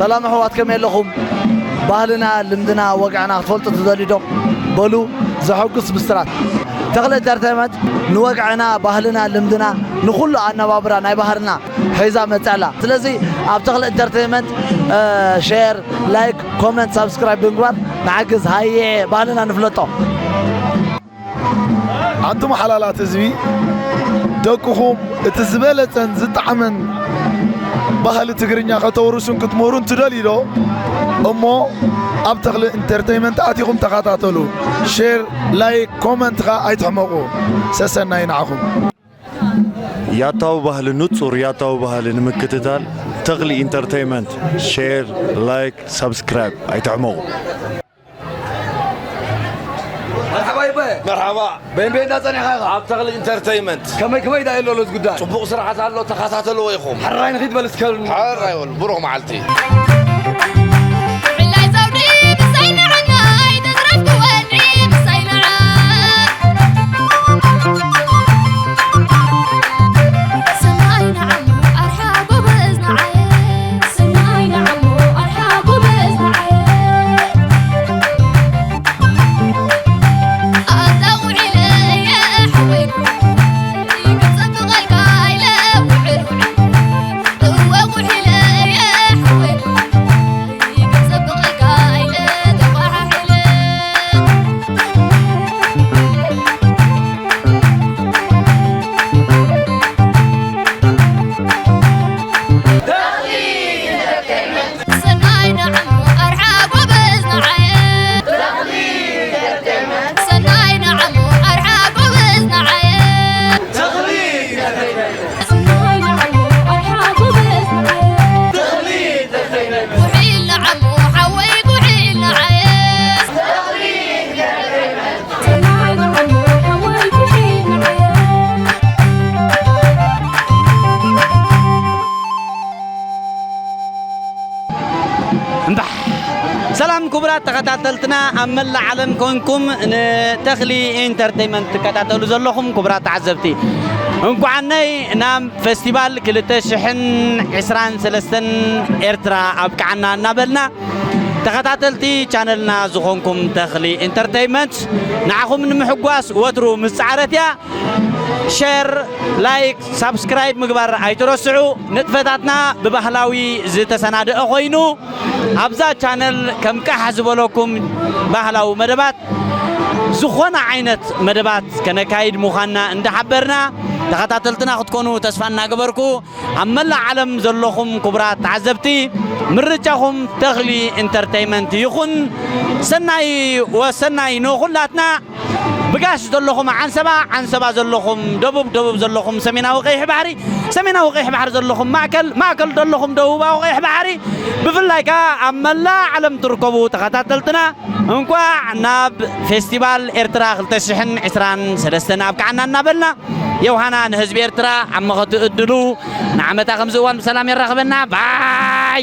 ሰላም ኣሕዋት፣ ከመይ ኣለኹም? ባህልና፣ ልምድና፣ ወግዕና ክትፈልጡ ትደልዩ ዶ? በሉ፣ ዘሐጉስ ብስራት። ተኽሊ ኢንተርቴይመንት ንወግዕና፣ ባህልና፣ ልምድና፣ ንኹሉ ኣነባብራ ናይ ባህልና ሒዛ መጽኣላ። ስለዚ ኣብ ተኽሊ ኢንተርቴይመንት፣ እ፣ ሼር፣ ላይክ፣ ኮመንት፣ ሳብስክራይብ ብምግባር ንሓግዝ። ሃየ ባህልና ንፍለጦ። ኣንቱም ሓላላት ህዝቢ፣ ደቅኹም እቲ ዝበለጸን ዝጠዓመን ባህሊ ትግርኛ ከተውርሱን ክትምህሩን ትደልዩ ዶ? እሞ ኣብ ተኽሊ ኢንተርቴይመንት ኣቲኹም ተኸታተሉ። ሼር፣ ላይክ፣ ኮመንት ኸኣ ኣይትሕመቑ። ሰሰናይ ንዓኹም። ያታዊ ባህሊ፣ ንጹር ያታዊ ባህሊ ንምክትታል ተኽሊ ኢንተርቴይመንት፣ ሼር፣ ላይክ፣ ሳብስክራይብ ኣይትሕመቑ። መርሓባ ይበ። መርሓባ። በይን በይን እንዳጸኒሕካ ኢኻ። ኣብ ተኽሊ ኢንተርቴይመንት። ከመይ ከመይ ዳ የሎ ሎዝ ጉዳይ? ጽቡቕ ስርዓት ኣሎ፣ ተኸታተልዎ ኢኹም። ሕራይ ንኺድ በል እስከ። ሕራይ በል፣ ብሩኽ መዓልቲ። ብዕላይ ዘውዲ ምሳይ ንዕናይ፣ ተዝረፍኩ ወድሪ ምሳይ ንዓ። ሰናይ ንዓሞ ኣርሓ ጎበዝ ንዓየ። ሰናይ ንዓሞ ኣርሓ ጎበዝ ንዓየ። ኣታ ውዒለ የሕወይ፣ ክጸብቐልካ ኢለ ውዕል ውዕል። እወ ውዒለ የሕወይ፣ ክጸብቐልካ ኢለ ተዋሓሒለ። ሰናይ ንዓሞ ኣርሓ ጎበዝ ንዓየ። ሰናይ ንዓሞ ኣርሓ ጎበዝ ንዓየ። ሰናይ ንዓሞ ኣርሓ ጎበዝ ንዓየ። ጉሒል ንዓሞ ሓወይ ጉሒል ንዓየ። እምባሕ! ሰላም ክቡራት ተኸታተልትና፣ ኣብ መላእ ዓለም ኮንኩም ንተኽሊ ኢንተርቴይመንት ትከታተሉ ዘለኹም ክቡራት ተዓዘብቲ፣ እንኳዓነይ ናብ ፈስቲቫል ክልተ ሽሕን ዕስራን ሰለስተን ኤርትራ ኣብቅዓና እናበልና፣ ተኸታተልቲ ቻነልና ዝኾንኩም ተኽሊ ኢንተርተይመንት ንዓኹም ንምሕጓስ ወትሩ ምስ ጻዕረት እያ። ሸር፣ ላይክ፣ ሳብስክራይብ ምግባር ኣይትረስዑ። ንጥፈታትና ብባህላዊ ዝተሰናደአ ኮይኑ ኣብዛ ቻነል ከም ቃሕ ዝበለኩም ባህላዊ መደባት ዝኾነ ዓይነት መደባት ከነካይድ ምዃንና እንዳሓበርና ተኸታተልትና ክትኮኑ ተስፋ እናገበርኩ ኣብ መላእ ዓለም ዘለኹም ክቡራት ተዓዘብቲ፣ ምርጫኹም ተኽሊ ኢንተርተይመንት ይኹን። ሰናይ ወሰናይ ንኹላትና። ብጋሽ ዘለኹም ዓንሰባ፣ ዓንሰባ ዘለኹም ደቡብ፣ ደቡብ ዘለኹም ሰሜናዊ ቀይሕ ባሕሪ፣ ሰሜናዊ ቀይሕ ባሕሪ ዘለኹም ማእከል፣ ማእከል ዘለኹም ደቡባዊ ቀይሕ ባሕሪ፣ ብፍላይ ከኣ ኣብ መላእ ዓለም ትርከቡ ተኸታተልትና እንኳዕ ናብ ፌስቲቫል ኤርትራ ክልተ ሽሕን ዕስራን ሰለስተን ኣብቅዓና እናበልና፣ ዮሃና ንህዝቢ ኤርትራ ኣብ መኸቲ እድሉ ንዓመታ ከምዚ እዋን ብሰላም የራኽበና። ባይ።